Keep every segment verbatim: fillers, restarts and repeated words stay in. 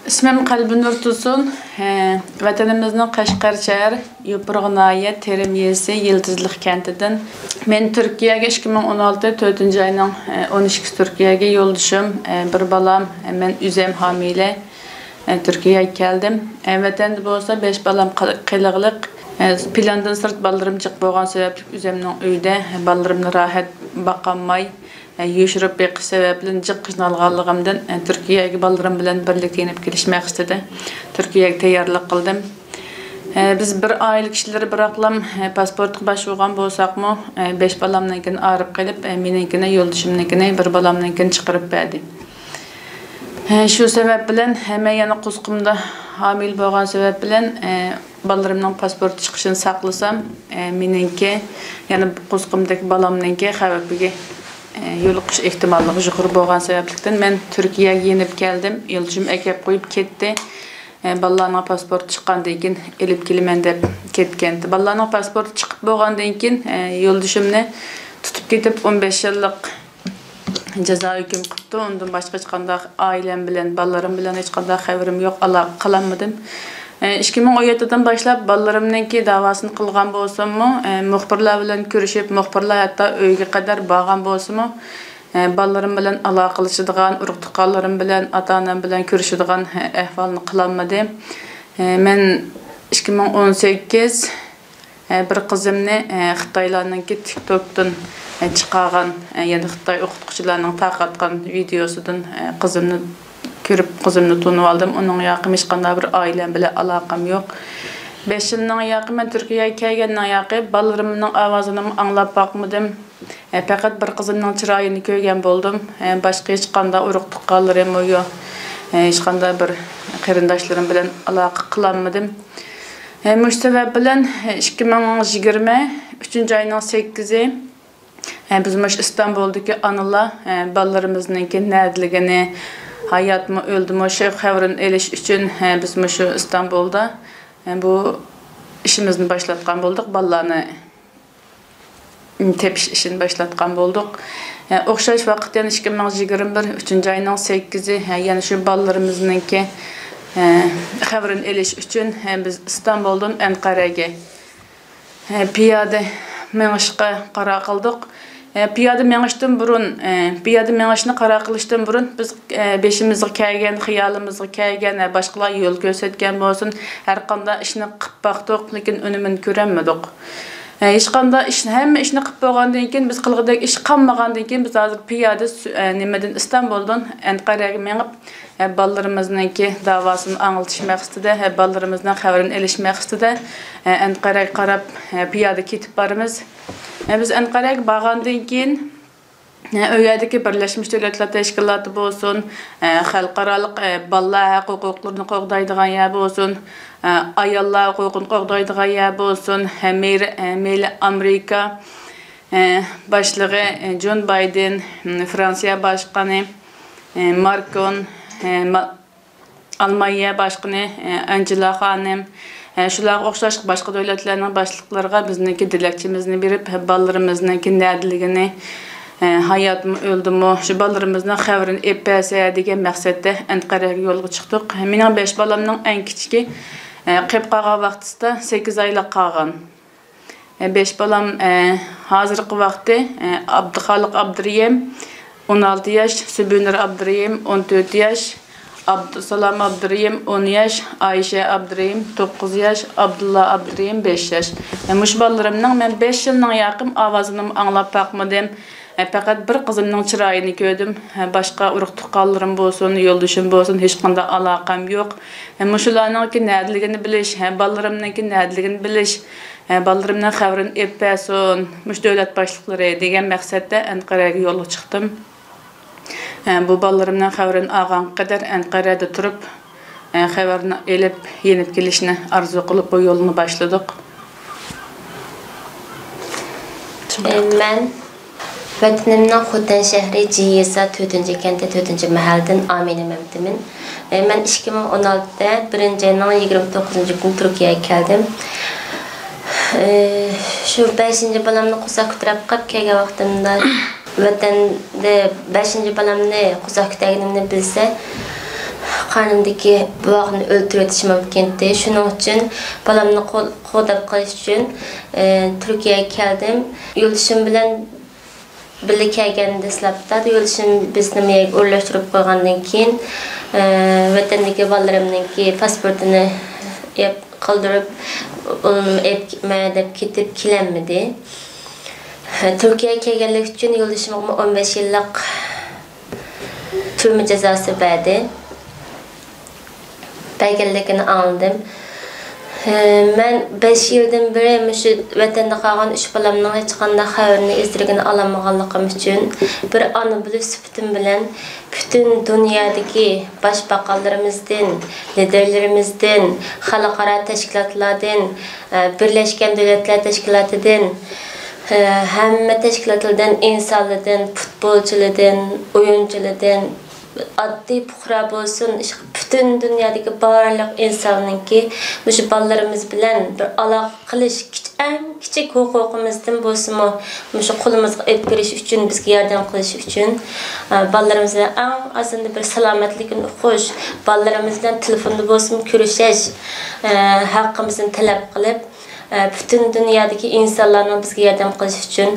ئىسمىم قەلبىنۇر تۇرسۇن. ھە، ۋەتىنىمىزنىڭ قەشقەر شەھەر، يوپۇرغا ناھىيە، تېرىم يېزىسى، يىلتىزلىق كەنتىدىن. مەن تۈركىيەگە ئىككى مىڭ ئون ئالتە تۆتىنچى ئاينىڭ، ھە، ئون ئىككىسى تۈركىيەگە يولدىشىم، ھە، بىر بالام، ھە، مەن ئۆزۈم ھامىلە، ھە، تۈركىيەگە كەلدىم. ھە، ۋەتەندە بولسا بەش بالام قال-، قېلىغلىق. ھە، پىلاندىن سىرت بالىلىرىم جىق بولغان سەۋەبلىك ئۆزۈمنىڭ ئۆيدە، ھە، بالىلىرىمنى راھەت باقالماي، يوشۇرۇپ بېقىش سەۋەبىدىن جىق قىينالغانلىقىمدىن، تۈركىيەگە بالىلىرىم بىلەن بىرلىكتە يېنىپ كېلىش مەقسىتىدە تۈركىيەگە تەييارلىق قىلدىم. بىز بىر ئائىلە كىشىلىرى بىراقلام پاسپورتقا باشۋۇرغان بولساقمۇ، بەش بالامنىڭكىنى ئايرىپ قېلىپ، مېنىڭكىنى، يولدىشىمنىڭكىنى، بىر بالامنىڭكىنى چىقىرىپ بەردى. شۇ سەۋەب بىلەن مەن يەنە قۇسقۇمدا ھامىلە بولغان سەۋەب بىلەن، بالىلىرىمنىڭ پاسپورت چىقىشىنى ساقلىسام، ئە، مېنىڭكى، يەنە قۇسقۇمدىكى بالامنىڭكى خەۋپىگە، ئە، يولۇقۇش ئېھتىماللىقى يۇقىرى بولغان سەۋەبلىكتىن، مەن تۈركىيەگە يېنىپ كەلدىم. يولدىشىم ئەكەپ قويۇپ كەتتى. ئە، بالىلارنىڭ پاسپورتى چىققاندىن كېيىن ئېلىپ كېلىمەن دەپ كەتكەنتى. بالىلارنىڭ پاسپورتى چىقىپ بولغاندىن كېيىن، ئە، يولدىشىمنى تۇتۇپ كېتىپ، ئون بەش يىللىق جازا ھۆكۈم قىپتۇ. ئۇندىن باشقا ھېچقانداق ئائىلەم بىلەن، بالىلىرىم بىلەن ھېچقانداق خەۋىرىم يوق، ئالاقە قىلالمىدىم. ئىككى مىڭ ئون يەتتىدىن باشلاپ بالىلىرىمنىڭكى داۋاسىنى قىلغان بولساممۇ، مۇخبىرلار بىلەن كۆرۈشۈپ، مۇخبىرلار ھەتتا ئۆيگە قەدەر بارغان بولسىمۇ، بالىلىرىم بىلەن ئالاقىلىشىدىغان، ئۇرۇق-تۇغقانلىرىم بىلەن، ئاتا-ئانام بىلەن كۆرۈشىدىغان ئەھۋالنى قىلالمىدىم. مەن ئىككى مىڭ ئون سەككىز بىر قىزىمنى، خىتايلارنىڭكى تىكتوكتىن، چىقارغان، يەنى خىتاي ئوقۇتقۇچىلارنىڭ تارقاتقان ۋىدېئوسىدىن، قىزىمنى كۆرۈپ، قىزىمنى تونۇۋالدىم. ئۇنىڭ ياقىمۇ ھېچقانداق بىر ئائىلەم بىلەن ئالاقەم يوق. بەش يىلنىڭ ياقى مەن تۈركىيەگە كەلگەننىڭ ياقى بالىلىرىمنىڭ ئاۋازىنىمۇ ئاڭلاپ باقمىدىم. پەقەت بىر قىزىمنىڭ چىرايىنى كۆرگەن بولدۇم. باشقا ھېچقانداق ئۇرۇق-تۇغقانلىرىمۇ يوق. ھېچقانداق بىر قېرىنداشلىرىم بىلەن ئالاقە قىلالمىدىم. مۇشۇ سەۋەب بىلەن ئىككى مىڭ يىگىرمە ئۈچىنچى ئاينىڭ سەككىزى، بىز مۇشۇ ئىستانبۇلدىكى ئانىلار، بالىلىرىمىزنىڭكى نەدىلىكىنى، ھاياتمۇ، ئۆلدىمۇ، شۇ خەۋىرىنى ئېلىش ئۈچۈن، بىز مۇشۇ ئىستانبۇلدا، بۇ ئىشىمىزنى باشلاتقان بولدۇق. بالىلارنى تېپىش ئىشىنى باشلاتقان بولدۇق. ئوخشاش ۋاقىت يەنە ئىككى مىڭ يىگىرمە بىر ئۈچىنچى ئاينىڭ سەككىزى، يەنە شۇ بالىلىرىمىزنىڭكى خەۋىرىنى ئېلىش ئۈچۈن بىز ئىستانبۇلدىن ئەنقەرەگە پىيادە مېڭىشقا قارار قىلدۇق. پىيادە مېڭىشتىن بۇرۇن، پىيادە مېڭىشنى قارار قىلىشتىن بۇرۇن بىز بېشىمىزغا كەلگەن، خىيالىمىزغا كەلگەن، باشقىلار يول كۆرسەتكەن بولسۇن، ھەر قانداق ئىشنى قىلىپ باقتۇق، لېكىن ئۈنۈمىنى كۆرەلمىدۇق. ھېچقانداق ئىش، ھەممە ئىشنى قىلىپ بولغاندىن كېيىن، بىز قىلغۇدەك ئىش قالمىغاندىن كېيىن، بىز ھازىر پىيادە سۈ-، نېمىدىن، ئىستانبۇلدىن ئەنقەرەگە مېڭىپ، بالىلىرىمىزنىڭكى داۋاسىنى ئاڭلىتىش مەقسىتىدە، بالىلىرىمىزنىڭ خەۋىرىنى ئېلىش مەقسىتىدە، ئەنقەرەگە قاراپ پىيادە كېتىپ بارىمىز. بىز ئەنقەرەگە بارغاندىن كېيىن، ئۇ يەردىكى بىرلەشمىش دۆلەتلەر تەشكىلاتى بولسۇن، خەلقئارالىق بالىلار ھەق ھوقۇقلىرىنى قوغدايدىغان يەر بولسۇن، ئاياللار ھوقۇقىنى قوغدايدىغان يەر بولسۇن، مەيلى، مەيلى ئامېرىكا باشلىقى جون بايدېن، فرانسىيە باشقىنى ماكرون، ئالمانىيە باشقىنى، ئە، ئانجېلا خانىم، ئە، شۇلارغا ئوخشاش باشقا دۆلەتلەرنىڭ باشلىقلىرىغا بىزنىڭكى دىلەكچىمىزنى بېرىپ، بالىلىرىمىزنىڭكى نەدىلىكىنى، ئە، ھاياتمۇ، ئۆلدىمۇ، شۇ بالىلىرىمىزنىڭ خەۋىرىنى ئېلىپ بەرسە دېگەن مەقسەتتە ئەنقەرەگە يولغا چىقتۇق. مېنىڭ بەش بالامنىڭ ئەڭ كىچىكى، ئە، قېلىپ قالغان ۋاقتىسىدا سەككىز ئايلىق قالغان. بەش بالام، ھازىرقى ۋاقتى، ئابدۇخالىق ئابدۇرېھىم، ئون ئالتە ياش، سۈبۈنۇر ئابدۇرېھىم، ئون تۆت ياش، ئابدۇسالام ئابدۇرېھىم، ئون ياش، ئايشە ئابدۇرېھىم، توققۇز ياش، ئابدۇللا ئابدۇرېھىم، بەش ياش. مۇشۇ بالىلىرىمنىڭ مەن بەش يىلنىڭ ياقىم ئاۋازىنىمۇ ئاڭلاپ باقمىدىم. ئە، پەقەت بىر قىزىمنىڭ چىرايىنى كۆردۈم. ئە، باشقا ئۇرۇق-تۇغقانلىرىم بولسۇن، يولدىشىم بولسۇن، ھېچقانداق ئالاقەم يوق. ئە، مۇشۇلارنىڭكى نەدىلىكىنى بىلىش، ئە، بالىلىرىمنىڭكى نەدىلىكىنى بىلىش، ئە، بالىلىرىمنىڭ خەۋىرىنى ئېلىپ بەرسۇن، مۇشۇ دۆلەت باشلىقلىرى دېگەن مەقسەتتە ئەنقەرەگە يولغا چىقتىم. ئە، بۇ بالىلىرىمنىڭ خەۋىرىنى ئالغانغا قەدەر ئەنقەرەدە تۇرۇپ، ئە، خەۋەرنى ئېلىپ، يېنىپ كېلىشنى ئارزۇ قىلىپ، بۇ يولنى باشلىدۇق. ئە، مەن ۋەتىنىمنىڭ خوتەن شەھىرى جى يېزا تۆتىنچى كەنتى تۆتىنچى مەھەللىدىن ئامىنە مەمتىمىن. ئە، مەن ئىككى مىڭ ئون ئالتىدە بىرىنچى ئاينىڭ يىگىرمە توققۇزىنچى كۈنى تۈركىيەگە كەلدىم. ئە، شۇ بەشىنچى بالامنى قورساققا كۆتۈرۈپ قاپ كەلگەن ۋاقتىمدا، ۋەتەندە بەشىنچى بالامنى قورساققا كۆتۈرگىنىمنى بىلسە، قارنىمدىكى بوۋاقنى ئۆلتۈرۈۋېتىشى مۇمكىن ئىدى. شۇنىڭ ئۈچۈن بالامنى قو-، قوغداپ قېلىش ئۈچۈن، ئى، تۈركىيەگە كەلدىم. يولدىشىم بىلەن بىللە كەلگەن دەسلەپتە يولدىشىم بىزنى مۇ يەرگە ئورۇنلاشتۇرۇپ قويغاندىن كېيىن، ئى، ۋەتەندىكى بالىلىرىمنىڭكى پاسپورتىنى يەپ قالدۇرۇپ، ئۇنىمۇ ئېلىپ كېتىمەن دەپ كېتىپ كېلەلمىدى. تۈركىيەگە كەلگەنلىكى ئۈچۈن يولدىشىمغىمۇ ئون بەش يىللىق تۈرمە جازاسى بەردى. بەرگەنلىكىنى ئاڭلىدىم. مەن بەش يىلدىن بېرى مۇشۇ ۋەتەندە قالغان ئۈچ بالامنىڭ ھېچقانداق خەۋىرىنى، ئىز-دېرىكىنى ئالالمىغانلىقىم ئۈچۈن، بىر ئانا بولۇش سۈپىتىم بىلەن پۈتۈن دۇنيادىكى باش باققانلىرىمىزدىن، لىدېرلىرىمىزدىن، خەلقئارا تەشكىلاتلاردىن، بىرلەشكەن دۆلەتلەر تەشكىلاتىدىن، ھەممە تەشكىلاتلاردىن، ئىنسانلاردىن، پۇتبولچىلاردىن، ئويۇنچىلاردىن، ئاددىي پۇقرا بولسۇن، پۈتۈن دۇنيادىكى بارلىق ئىنساننىڭكى مۇشۇ بالىلىرىمىز بىلەن بىر ئالاقە قىلىش، كىچ-، ئەڭ كىچىك ھوقۇقىمىزدىن بولسىمۇ، مۇشۇ قولىمىزغا ئېلىپ كىرىش ئۈچۈن، بىزگە ياردەم قىلىش ئۈچۈن، ئە، بالىلىرىمىز بىلەن ئەڭ ئازىندا بىر سالامەتلىكىنى ئۇقۇش، بالىلىرىمىز بىلەن تېلېفوندا بولسىمۇ كۆرۈشەش، ئە، ھەققىمىزنى تەلەپ قىلىپ، ئە، پۈتۈن دۇنيادىكى ئىنسانلارنىڭ بىزگە ياردەم قىلىشى ئۈچۈن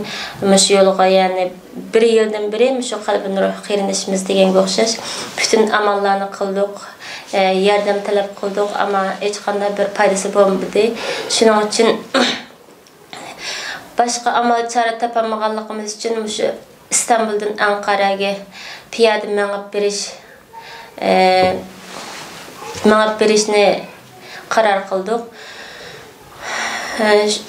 مۇشۇ يولغا، يەنى بىر يىلدىن بېرى مۇشۇ قەلبىنۇر قېرىندىشىمىز دېگەنگە ئوخشاش پۈتۈن ئاماللارنى قىلدۇق، ئە، ياردەم تەلەپ قىلدۇق، ئەمما ھېچقانداق بىر پايدىسى بولمىدى. شۇنىڭ ئۈچۈن باشقا ئامال چارە تاپالمىغانلىقىمىز ئۈچۈن مۇشۇ ئىستانبۇلدىن ئەنقەرەگە پىيادە مېڭىپ بېرىش، ئە، مېڭىپ بېرىشنى قارار قىلدۇق. ئە، ش-،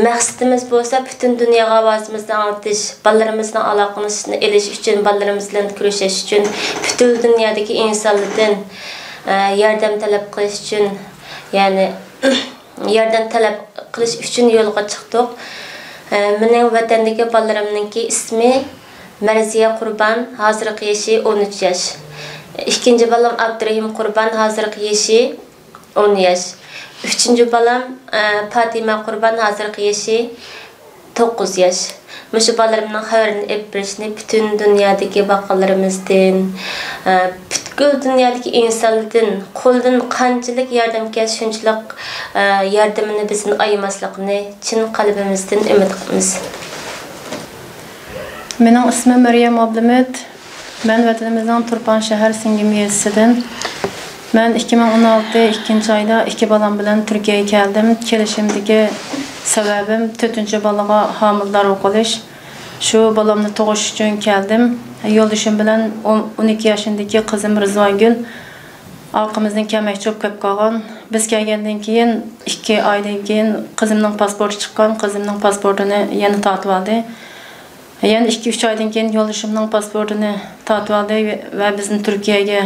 مەقسىتىمىز بولسا پۈتۈن دۇنياغا ئاۋازىمىزنى ئاڭلىتىش، بالىلىرىمىزنىڭ ئالاقىلىنىشىنى ئېلىش ئۈچۈن، بالىلىرىمىز بىلەن كۆرۈشۈش ئۈچۈن پۈتۈن دۇنيادىكى ئىنسانلاردىن، ئە، ياردەم تەلەپ قىلىش ئۈچۈن، يەنى ياردەم تەلەپ قىلىش ئۈچۈن يولغا چىقتۇق. ئە، مېنىڭ ۋەتەندىكى بالىلىرىمنىڭكى ئىسمى مەرزىيە قۇربان، ھازىرقى يېشى ئون ئۈچ ياش. ئىككىنچى بالام ئابدۇرېھىم قۇربان، ھازىرقى يېشى ئون ياش. ئۈچىنچى بالام، ئە، پاتىمە قۇربان، ھازىرقى يېشى توققۇز ياش. مۇشۇ بالىلىرىمنىڭ خەۋىرىنى ئېلىپ بېرىشنى پۈتۈن دۇنيادىكى باققانلىرىمىزدىن، ئە، پۈتكۈل دۇنيادىكى ئىنسانلاردىن قولىدىن قانچىلىك ياردەم كەلسە شۇنچىلىك، ئە، ياردىمىنى بىزدىن ئايىماسلىقىنى چىن قەلبىمىزدىن ئۈمىد قىلىمىز. مېنىڭ ئىسمىم مەريەم ئابلىمىت. مەن ۋەتىنىمىزنىڭ تۇرپان شەھەر سىڭگىم يېزىسىدىن. مەن ئىككى مىڭ ئون ئالتە ئىككىنچى ئايدا ئىككى بالام بىلەن تۈركىيەگە كەلدىم. كېلىشىمدىكى سەۋەبىم تۆتىنچى بالىغا ھامىلىدار بولۇپ قېلىش. شۇ بالامنى تۇغۇش ئۈچۈن كەلدىم. يولدىشىم بىلەن ئون، ئون ئىككى ياشىندىكى قىزىم رىزۋانگۈل ئارقىمىزدىن كەلمەكچى بولۇپ كېلىپ قالغان. بىز كەلگەندىن كېيىن ئىككى ئايدىن كېيىن قىزىمنىڭ پاسپورتى چىققان، قىزىمنىڭ پاسپورتىنى يەنە تارتىۋالدى. يەنە ئىككى، ئۈچ ئايدىن كېيىن يولدىشىمنىڭ پاسپورتىنى تارتىۋالدى ۋە بىزنى تۈركىيەگە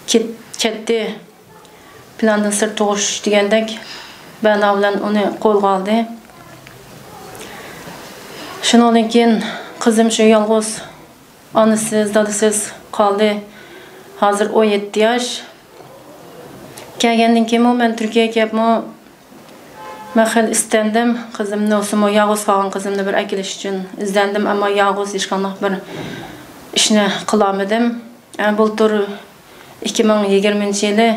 كېت-، كەتتى. پىلاندىن سىرت تۇغۇش دېگەندەك بەنا بىلەن ئۇنى قولغا ئالدى. شۇنىڭدىن كېيىن قىزىم شۇ يالغۇز ئانىسىز، دادىسىز قالدى. ھازىر ئون يەتتە ياش. كەلگەندىن كېيىنمۇ مەن تۈركىيەگە كېلىپمۇ مەن خېلى ئىستەندىم. قىزىمنى، ئۇسىمۇ يالغۇز قالغان قىزىمنى بىر ئەكېلىش ئۈچۈن ئىزدەندىم، ئەمما يالغۇز ھېچقانداق بىر ئىشنى قىلالمىدىم. ئە، بۇلتۇر ئىككى مىڭ يىگىرمىنچى يىلى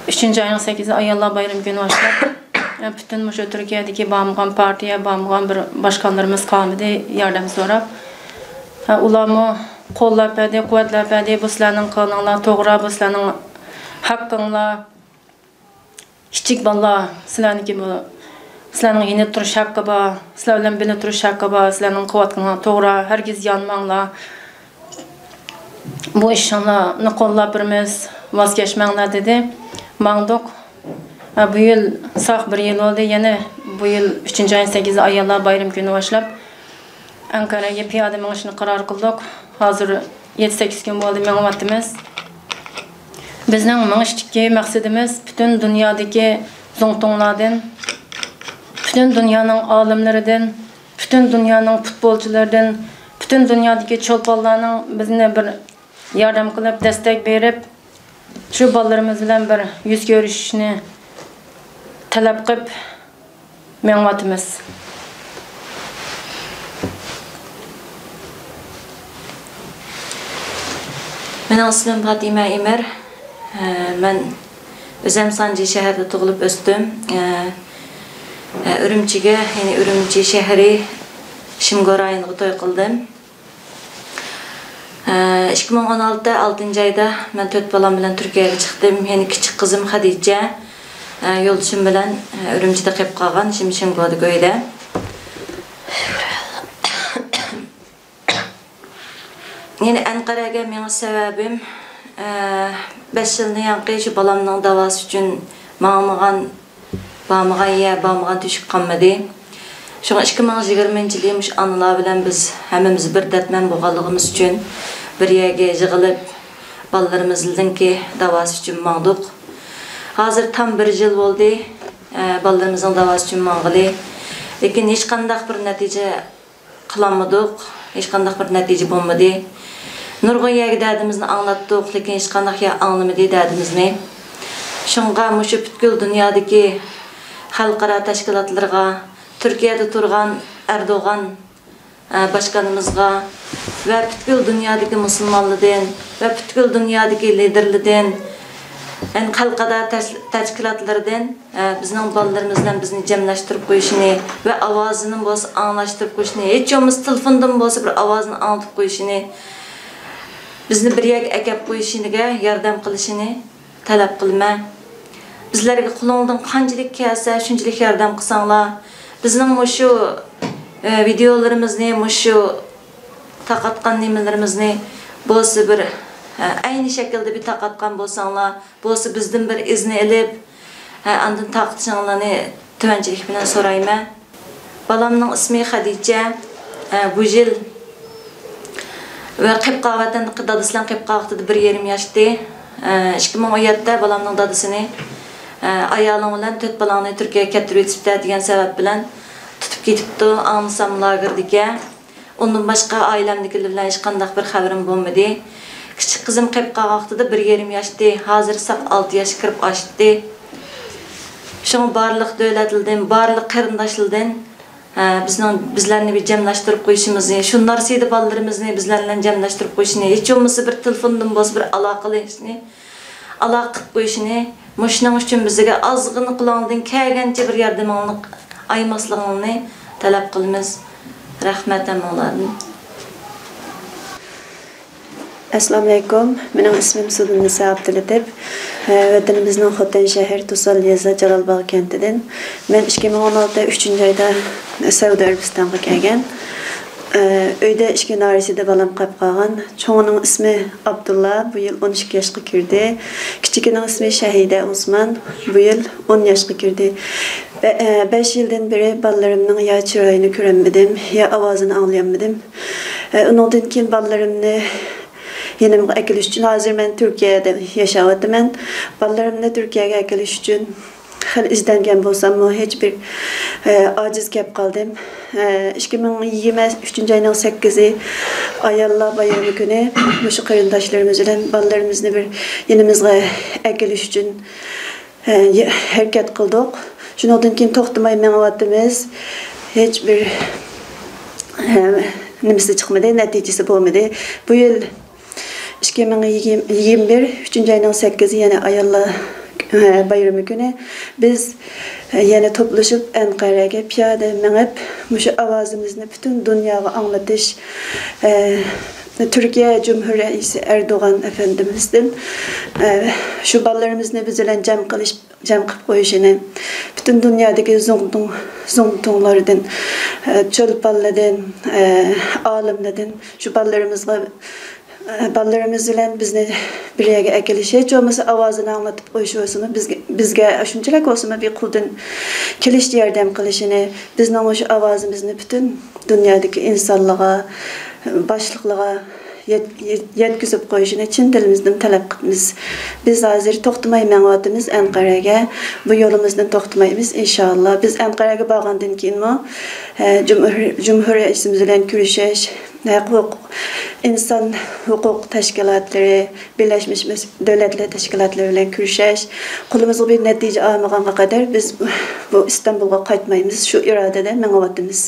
ئۈچىنچى ئاينىڭ سەككىزى ئاياللار بايرىمى كۈنى باشلاپ، ئە، پۈتۈن مۇشۇ تۈركىيەدىكى بارمىغان پارتىيە، بارمىغان بىر باشقانلىرىمىز قالمىدى ياردەم سوراپ. ئە، ئۇلارمۇ قوللاپ بەردى، قۇۋۋەتلەپ بەردى، بۇ سىلەرنىڭ قىلغىنىڭلار توغرا، بۇ سىلەرنىڭ ھەققىڭلار. كىچىك بالىلار، سىلەرنىڭكى بۇ، سىلەرنىڭ يېنىدا تۇرۇش ھەققى بار، سىلەر بىلەن بىللە تۇرۇش ھەققى بار، سىلەرنىڭ قىلىۋاتقىنىڭلار توغرا، ھەرگىز يانماڭلار. بۇ ئىشىڭلارنى قوللاپ بېرىمىز، ۋاز كەچمەڭلار دېدى. ماڭدۇق. ھە، بۇ يىل ساق بىر يىل بولدى، يەنە بۇ يىل ئۈچىنچى ئاينىڭ سەككىزى ئاياللار بايرىمى كۈنى باشلاپ، ئەنقەرەگە پىيادە مېڭىشنى قارار قىلدۇق. ھازىر يەتتە، سەككىز كۈن بولدى مېڭىۋاتىمىز. بىزنىڭ مېڭىشتىكى مەقسىتىمىز پۈتۈن دۇنيادىكى زۇڭتۇڭلاردىن، پۈتۈن دۇنيانىڭ ئالىملىرىدىن، پۈتۈن دۇنيانىڭ پۇتبولچىلىرىدىن، پۈتۈن دۇنيادىكى چولپانلارنىڭ بىزنى بىر ياردەم قىلىپ، دەستەك بېرىپ، شۇ بالىلىرىمىز بىلەن بىر يۈز كۆرۈشۈشنى تەلەپ قىلىپ مېڭىۋاتىمىز. مېنىڭ ئىسمىم پاتىمە ئىمىر. ئە، مەن ئۆزەم سانجى شەھىرىدە تۇغۇلۇپ ئۆستۈم. ئە، ئە، ئۈرۈمچىگە، يەنى ئۈرۈمچى شەھىرى شىمگو رايونىغا توي قىلدىم. ئىككى مىڭ ئون ئالتە ئالتىنچى ئايدا مەن تۆت بالام بىلەن تۈركىيەگە چىقتىم. يەنە كىچىك قىزىم خەدىچە، يولدىشىم بىلەن ئۈرۈمچىدە قېلىپ قالغان، شىم-، شىمگودا ئۆيدە. يەنە ئەنقەرەگە مېڭىش سەۋەبىم، بەش يىلدىن يانقى شۇ بالامنىڭ داۋاسى ئۈچۈن ماڭمىغان، بارمىغان يەر، بارمىغان تۆشۈك قالمىدى. شۇڭا ئىككى مىڭ يىگىرمىنچى يىلى مۇشۇ ئانىلار بىلەن بىز ھەممىمىز بىر دەردمەن بولغانلىقىمىز ئۈچۈن بىر يەرگە يىغىلىپ، بالىلىرىمىزنىڭكى داۋاسى ئۈچۈن ماڭدۇق. ھازىر تام بىر يىل بولدى، ئە، بالىلىرىمىزنىڭ داۋاسى ئۈچۈن ماڭغىلى. لېكىن ھېچقانداق بىر نەتىجە قىلالمىدۇق، ھېچقانداق بىر نەتىجە بولمىدى. نۇرغۇن يەرگە دەردىمىزنى ئاڭلاتتۇق، لېكىن ھېچقانداق يەر ئاڭلىمىدى دەردىمىزنى. شۇڭا مۇشۇ پۈتكۈل دۇنيادىكى خەلقئارا تەشكىلاتلىرىغا، تۈركىيەدە تۇرغان ئەردوغان، ئە، باشقانىمىزغا ۋە پۈتكۈل دۇنيادىكى مۇسۇلمانلاردىن ۋە پۈتكۈل دۇنيادىكى لىدېرلىدىن، يەنى خەلقئارا تەش-، تەشكىلاتلىرىدىن، ئە، بىزنىڭ بالىلىرىمىز بىلەن بىزنى جەملەشتۈرۈپ قويۇشىنى ۋە ئاۋازىنى بولسا ئاڭلاشتۇرۇپ قويۇشىنى، ھېچ بولمىسا تېلېفوندىن بولسا بىر ئاۋازىنى ئاڭلىتىپ قويۇشىنى، بىزنى بىر يەرگە ئەكەپ قويۇشىنىگە ياردەم قىلىشىنى تەلەپ قىلىمەن. بىزلەرگە قولۇڭدىن قانچىلىك كەلسە، شۇنچىلىك ياردەم قىلساڭلار، بىزنىڭ مۇشۇ، ئە، ۋىدېئولىرىمىزنى، مۇشۇ تارقاتقان نېمىلىرىمىزنى بولسا بىر، ئە، ئەينى شەكىلدە بىر تارقاتقان بولساڭلار، بولسا بىزدىن بىر ئىزنى ئېلىپ، ئە، ئاندىن تارقىتىشىڭلارنى تۆۋەنچىلىك بىلەن سورايمەن. بالامنىڭ ئىسمى خەدىچە. ئە، بۇ يىل ۋە قېلىپ قالغان ۋەتەندىكى دادىسى بىلەن قېلىپ قالغان ۋاقتىدا بىر يېرىم ياشتى. ئە، ئىككى مىڭ ئون يەتتە بالامنىڭ دادىسىنى، ئە، «ئايالىڭ بىلەن تۆت بالاڭنى تۈركىيەگە كەتتۈرۈۋېتىپتە» دېگەن سەۋەب بىلەن تۇتۇپ كېتىپتۇ. ئاڭلىسام لاگېردىكەن. ئۇندىن باشقا ئائىلەمدىكىلەر بىلەن ھېچقانداق بىر خەۋىرىم بولمىدى. كىچىك قىزىم قېلىپ قالغان ۋاقتىدا بىر يېرىم ياشتى، ھازىر ساق ئالتە ياشقا كىرىپ ئاشتى. شۇڭا بارلىق دۆلەتلىدىن، بارلىق قېرىنداشلىدىن، ھە، بىزنىڭ، بىزلەرنى بىر جەملەشتۈرۈپ قويۇشىمىزنى، شۇ نارسىدە بالىلىرىمىزنى بىزلەر بىلەن جەملەشتۈرۈپ قويۇشىنى، ھېچ بولمىسا بىر تېلېفوندىن بولسا بىر ئالاقىلىشىشنى، ئالاقە قىلىپ قويۇشىنى، مۇشۇنىڭ ئۈچۈن بىزگە ئازغىنا قولۇڭدىن كەلگەنچە بىر ياردىمىڭنى ئايىماسلىقىڭنى تەلەپ قىلىمىز. رەھمەت ھەممىڭلاردىن. ئەسسالامۇئەلەيكۇم. مېنىڭ ئىسمىم سۇدۇننىسا ئابدۇللېتىپ. ۋەتىنىمىزنىڭ خوتەن شەھىرى توسال يېزا جالالباغ كەنتىدىن. مەن ئىككى مىڭ ئون ئالتە ئۈچىنچى ئايدا سەئۇدى ئەرەبىستانغا كەلگەن. ئۆيدە ئىككى نارەسىدە بالام قېلىپ قالغان. چوڭىنىڭ ئىسمى ئابدۇللا، بۇ يىل ئون ئىككى ياشقا كىردى. كىچىكىنىڭ ئىسمى شەھىدە ئوسمان، بۇ يىل ئون ياشقا كىردى. بە-، ئە، بەش يىلدىن بېرى بالىلىرىمنىڭ يا چىرايىنى كۆرەلمىدىم، يا ئاۋازىنى ئاڭلىيالمىدىم. ئە، ئۇنىڭدىن كېيىن بالىلىرىمنى يېنىمغا ئەكېلىش ئۈچۈن، ھازىر مەن تۈركىيەدە ياشاۋاتىمەن. بالىلىرىمنى تۈركىيەگە ئەكېلىش ئۈچۈن خېلى ئىزدەنگەن بولساممۇ، ھېچ بىر، ئە، ئاجىز كەپ قالدىم. ئە، ئىككى مىڭ يىگىرمە ئۈچىنچى ئاينىڭ سەككىزى ئاياللار بايرىمى كۈنى مۇشۇ قېرىنداشلىرىمىز بىلەن بالىلىرىمىزنى بىر يېنىمىزغا ئەكېلىش ئۈچۈن، ئە، ھەرىكەت قىلدۇق. شۇنىڭدىن كېيىن توختىماي مېڭىۋاتىمىز. ھېچ بىر، ئە، نېمىسى چىقمىدى، نەتىجىسى بولمىدى. بۇ يىل ئىككى مىڭ يىگىرمە بىر ئۈچىنچى ئاينىڭ سەككىزى، يەنى ئاياللار، ئە، بايرىمى كۈنى بىز، ئە، يەنە توپلىشىپ ئەنقەرەگە پىيادە مېڭىپ، مۇشۇ ئاۋازىمىزنى پۈتۈن دۇنياغا ئاڭلىتىش، ئە، تۈركىيە جۇمھۇر رەئىسى ئەردوغان ئەپەندىمىزدىن، ئە، شۇ بالىلىرىمىزنى بىز بىلەن جەم قىلىش، جەم قىلىپ قويۇشىنى، پۈتۈن دۇنيادىكى زۇڭتۇڭ، زۇڭتۇڭلاردىن، ئە، چولپانلاردىن، ئە، ئالىملاردىن شۇ بالىلىرىمىزغا، ئە، بالىلىرىمىز بىلەن بىزنى بىر يەرگە ئەكېلىشى، ھېچ بولمىسا ئاۋازىنى ئاڭلىتىپ قويۇشى بولسىمۇ، بىزگە، بىزگە شۇنچىلىك بولسىمۇ بىر قولدىن كېلىشىچە ياردەم قىلىشىنى، بىزنىڭ مۇشۇ ئاۋازىمىزنى پۈتۈن دۇنيادىكى ئىنسانلىققا، باشلىقلىققا يەت-، يەت-، يەتكۈزۈپ قويۇشىنى چىن دىلىمىزدىن تەلەپ قىلىمىز. بىز ھازىر توختىماي مېڭىۋاتىمىز ئەنقەرەگە. بۇ يولىمىزدىن توختىمايمىز، ئىنشائاللا. بىز ئەنقەرەگە بارغاندىن كېيىنمۇ، ئە، جۇمھۇر-، جۇمھۇر رەئىسىمىز بىلەن كۆرۈشۈش، ھەق ھوقۇق، ئىنسان ھوقۇق تەشكىلاتلىرى، بىرلەشمىش مىس-، دۆلەتلەر تەشكىلاتلىرى بىلەن كۆرۈشۈش، قولىمىزغا بىر نەتىجە ئالمىغانغا قەدەر بىز بۇ ئىستانبۇلغا قايتمايمىز. شۇ ئىرادىدە مېڭىۋاتىمىز.